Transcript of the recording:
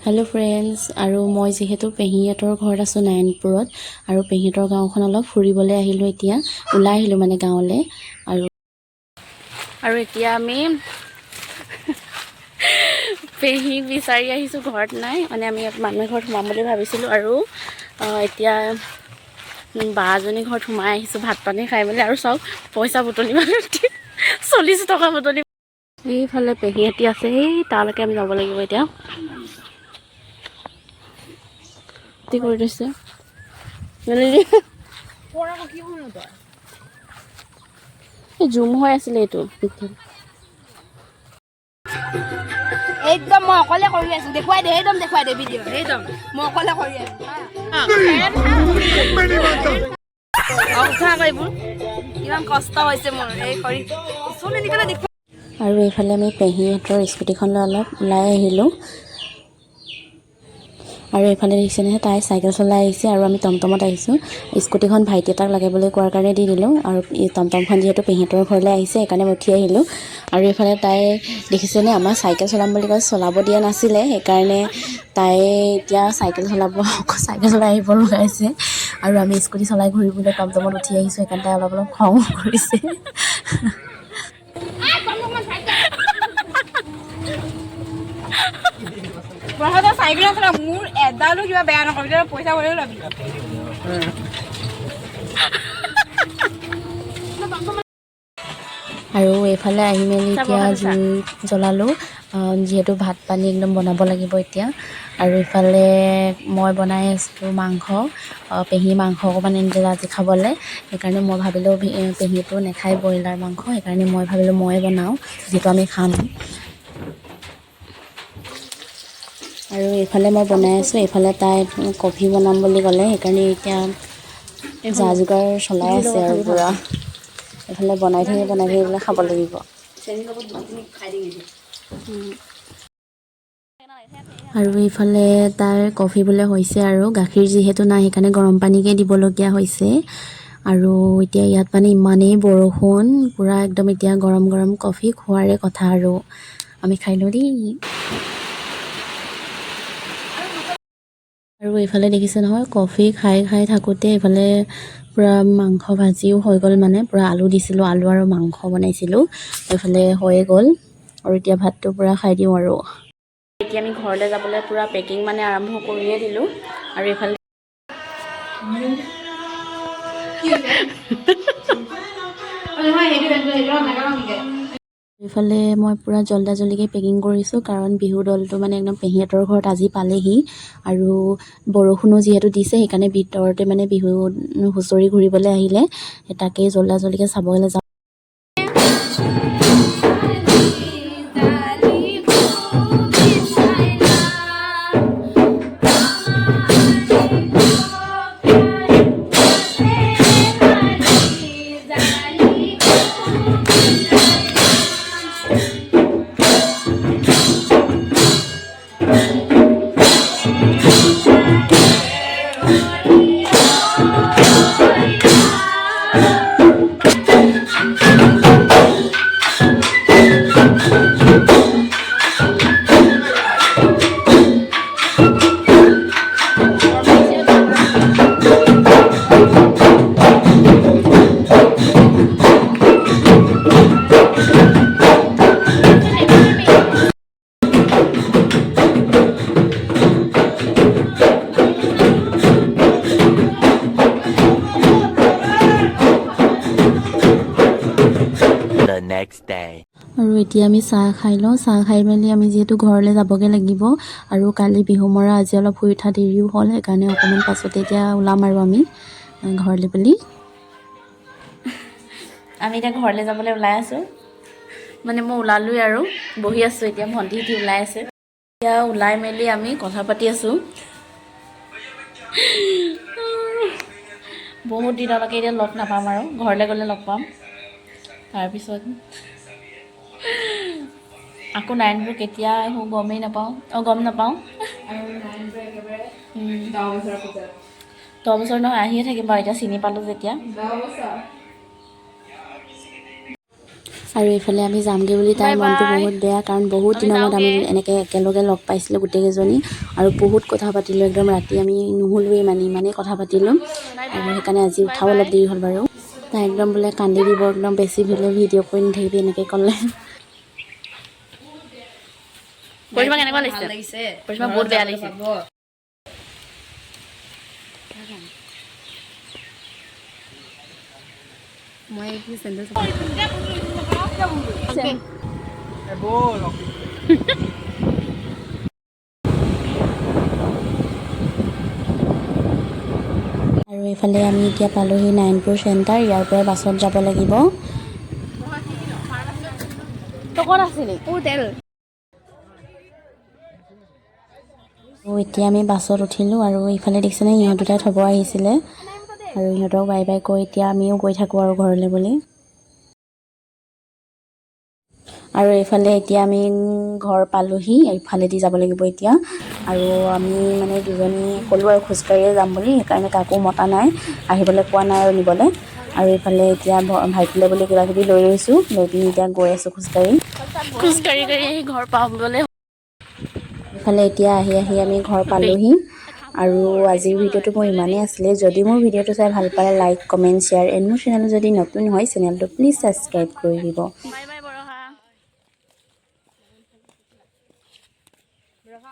Hello' friends, আৰু মই যিহেতু পেহীহঁতৰ ঘৰত আছোঁ নাৰায়ণপুৰত আৰু পেহীহঁতৰ গাঁওখন অলপ ফুৰিবলৈ আহিলোঁ। এতিয়া ওলাই আহিলোঁ মানে গাঁৱলৈ আৰু আৰু এতিয়া আমি পেহীক বিচাৰি আহিছোঁ, ঘৰত নাই। মানে আমি ইয়াত মানুহ ঘৰত সোমাম বুলি ভাবিছিলোঁ আৰু এতিয়া বা এজনী ঘৰত সোমাই আহিছোঁ ভাত পানী খাই মেলি। আৰু চাওক, পইচা বুটলি মানে 40 টকা বুটলি। এইফালে পেহীহঁতি আছে, সেই তালৈকে আমি যাব লাগিব এতিয়া। কি কৰি থৈছে? এই জুম হৈ আছিলে এইটো। একদম মই অকলে কৰি আছো, দেখুৱাই দে। একদম দেখুৱাই দে ভিডিঅ'। একদম মই অকলে কৰি আছো। উঠা আকৌ এইবোৰ ইমান কষ্ট হৈছে মোৰ এই কৰি চোন এনেকৈ দেখুৱাই। আৰু এইফালে আমি পেহীহঁতৰ স্কুটিখন লৈ অলপ ওলাই আহিলোঁ। আৰু এইফালে দেখিছেনে, তাই চাইকেল চলাই আহিছে আৰু আমি টমটমত আহিছোঁ। স্কুটিখন ভাইটি এটাক লাগে বুলি কোৱাৰ কাৰণে দি দিলোঁ আৰু এই টমটমখন যিহেতু পেহীহঁতৰ ঘৰলৈ আহিছে, সেইকাৰণে মই উঠি আহিলোঁ। আৰু এইফালে তাই দেখিছেনে, আমাৰ চাইকেল চলাম বুলি কয়, চলাব দিয়া নাছিলে। সেইকাৰণে তাই এতিয়া চাইকেল চলাব, চাইকেল চলাই আহিব লগাইছে আৰু আমি স্কুটি চলাই ঘূৰিবলৈ টমটমত উঠি আহিছোঁ। সেইকাৰণে তাই অলপ অলপ খং কৰিছে। প্ৰথমতে চাইকেল চলা, মোৰ এডালো কিবা বেয়া নকৰিবি, তই পইচা কৰিও ল'বি। আৰু এইফালে আহি মেলি এতিয়া জুই জ্বলালোঁ, যিহেতু ভাত পানী একদম বনাব লাগিব এতিয়া। আৰু ইফালে মই বনাই আছিলোঁ মাংস। পেহী মাংস অকণমান আনি দিলে আজি খাবলৈ। সেইকাৰণে মই ভাবিলোঁ, পেহীটো নাখায় ব্ৰইলাৰ মাংস, সেইকাৰণে মই ভাবিলোঁ ময়ে বনাওঁ, যিহেতু আমি খাম। আৰু এইফালে মই বনাই আছোঁ, এইফালে তাই কফি বনাম বুলি ক'লে। সেইকাৰণে এতিয়া যা যোগাৰ চলাই আছে আৰু পূৰা এইফালে বনাই থাকি বনাই থাকি পেলাই খাব লাগিব। আৰু এইফালে তাৰ কফি বোলে হৈছে আৰু গাখীৰ যিহেতু নাই, সেইকাৰণে গৰম পানীকে দিবলগীয়া হৈছে। আৰু এতিয়া ইয়াত মানে ইমানেই বৰষুণ, পূৰা একদম এতিয়া গৰম গৰম কফি খোৱাৰে কথা আৰু আমি খাই লওঁ দেই। আৰু এইফালে দেখিছে নহয়, কফি খাই খাই থাকোঁতে এইফালে পূৰা মাংস ভাজিও হৈ গ'ল। মানে পূৰা আলু দিছিলোঁ, আলু আৰু মাংস বনাইছিলোঁ, এইফালে হৈয়ে গ'ল। আৰু এতিয়া ভাতটো পূৰা খাই দিওঁ। আৰু এতিয়া আমি ঘৰলৈ যাবলৈ পূৰা পেকিং মানে আৰম্ভ কৰিয়ে দিলোঁ। আৰু এইফালে নহয়, সেইটো সেইটো সেইটো নাগাওঁ। এইফালে মই পূৰা জল্দা জল্দিকৈ পেকিং কৰিছোঁ, কাৰণ বিহু দলটো মানে একদম পেহীহঁতৰ ঘৰত আজি পালেহি। আৰু বৰষুণো যিহেতু দিছে, সেইকাৰণে ভিতৰতে মানে বিহু হুঁচৰি ঘূৰিবলৈ আহিলে তাকেই জল্দা জল্দিকৈ চাবলৈ যাওঁ। The next day. আৰু এতিয়া আমি চাহ খাই লওঁ। চাহ খাই মেলি আমি যিহেতু ঘৰলৈ যাবগৈ লাগিব আৰু কালি বিহু মৰা, আজি অলপ শুই উঠা দেৰিও হ'ল, সেইকাৰণে অকণমান পাছতে এতিয়া ওলাম আৰু আমি ঘৰলৈ বুলি। আমি এতিয়া ঘৰলৈ যাবলৈ ওলাই আছোঁ। মানে মই ওলালোৱে আৰু বহি আছোঁ এতিয়া, ভণ্টিহঁতি ওলাই আছে। এতিয়া ওলাই মেলি আমি কথা পাতি আছোঁ। বহুত দিনলৈকে এতিয়া লগ নাপাম আৰু ঘৰলৈ গ'লে লগ পাম। তাৰপিছত আকৌ নাৰায়ণপুৰ কেতিয়া আহোঁ গমেই নাপাওঁ, অঁ, গম নাপাওঁ। 10 বছৰ নহয়, আহিয়ে থাকিম বাৰু এতিয়া চিনি পালোঁ যেতিয়া। আৰু এইফালে আমি যামগৈ বুলি তাইৰ বাই মনটো বাই। বহুত বেয়া, কাৰণ বহুত আমি দিনৰ মূৰত আমি যাওঁগে। এনেকৈ একেলগে লগ পাইছিলোঁ গোটেইকেইজনী আৰু বহুত কথা পাতিলোঁ। একদম ৰাতি আমি নুশুলোৱেই, মানে ইমানেই কথা পাতিলোঁ। বাই আৰু বাই। সেইকাৰণে আজি বাই উঠাও অলপ বাই। দেৰি হ'ল বাৰু। তাই একদম বোলে কান্দি দিব, একদম বেছি বোলে ভিডিঅ' কৰি নাথাকিবি, এনেকৈ ক'লে। পৰিশ্ৰমা কেনেকুৱা লাগিছে? পৰিশ্ৰমা বহুত বেয়া লাগিছে। মই চেণ্ডেল। আৰু এইফালে আমি এতিয়া পালোহি নাৰায়ণপুৰ চেণ্টাৰ। ইয়াৰ পৰা বাছত যাব লাগিব। তই ক'ত আছিলি? তেল। আৰু এতিয়া আমি বাছত উঠিলোঁ। আৰু ইফালে দেখিছেনে, ইহঁত দুটাই থ'ব আহিছিলে আৰু ইহঁতক বাই বাই কৈ এতিয়া আমিও গৈ থাকোঁ আৰু ঘৰলৈ বুলি। আৰু এইফালে এতিয়া আমি ঘৰ পালোহি। এইফালেদি যাব লাগিব এতিয়া। আৰু আমি মানে দুজনী ক'লোঁ আৰু খোজকাঢ়িয়ে যাম বুলি, সেইকাৰণে কাকো মতা নাই, আহিবলৈ কোৱা নাই আৰু নিবলৈ। আৰু এইফালে এতিয়া ভাইটিলৈ বুলি কিবা কিবি লৈ লৈছোঁ, লৈ পিনি এতিয়া গৈ আছোঁ খোজকাঢ়ি। খোজকাঢ়ি কাঢ়ি আহি ঘৰ পাবলৈ। এইফালে এতিয়া আহি আহি আমি ঘৰ পালোহি। আৰু আজিৰ ভিডিঅ'টো মোৰ ইমানেই আছিলে। যদি মোৰ ভিডিঅ'টো চাই ভাল পালে লাইক, কমেণ্ট, শ্বেয়াৰ এণ্ড মোৰ চেনেলটো যদি নতুন হয়, চেনেলটো প্লিজ ছাবস্ক্ৰাইব কৰি দিব। বাই।